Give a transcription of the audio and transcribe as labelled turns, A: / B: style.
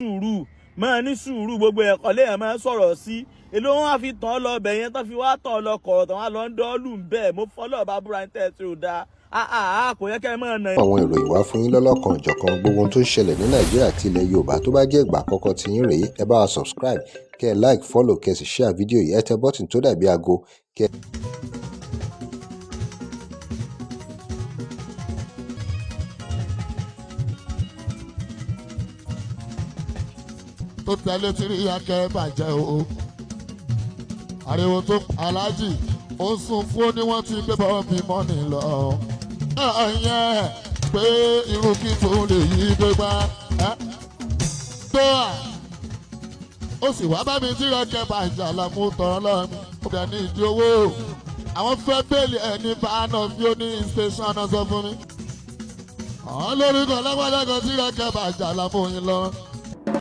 A: Sùúrù, máa ní sùúrù. Gbogbo ẹ̀kọ́ léèyàn máa ń sọ̀rọ̀ sí. Èló wọn á fi tàn án lọ bẹ̀ yẹn tán, fi wá tàn án lọ kọ̀rọ̀ tán, wá lọ ń dọ́ọ̀lù ń bẹ́ẹ̀. Mo fọlọ́ bá búra ní tẹ̀sí ò dáa, kò yẹ kẹ́ ẹ máa nà.
B: Àwọn ìròyìn wá fún yín lọ́lọ́kan òjọ̀kan, gbogbo ohun tó ń ṣẹlẹ̀ ní Nàìjíríà àti ilẹ̀ Yorùbá. Tó bá jẹ́ ìgbà àkọ́kọ́ tí yín rèé, ẹ bá wa subscribe, kẹ́ ẹ like, follow, kẹ́ ẹ sì share fídíò yìí. Ẹ tẹ button tó dàbí aago kẹ́.
C: Tó tẹ̀lé tí rí akẹ́ bàjẹ́ o. Ariwo tó aláàjì ó ń sún fún ó ní wọ́n ti gbé bọ́ọ̀bì mọ́nì lọ. Ẹ̀yẹn pé irú kí tó lè yí gbégbá. Tó à ó sì wá bá mi tí rẹ́kẹ̀ bàjẹ́ àlàmú tọ̀rọ̀ lọ́wọ́ mi. Ó dẹ̀ ní ìdí owó. Àwọn fẹ́ bẹ́ẹ̀lì ẹni bá náà fi ó ní station náà sọ fún mi. Àwọn lórúkọ lágbájá kan tí rẹ́kẹ̀ bàjẹ́ àlàmú yín lọ.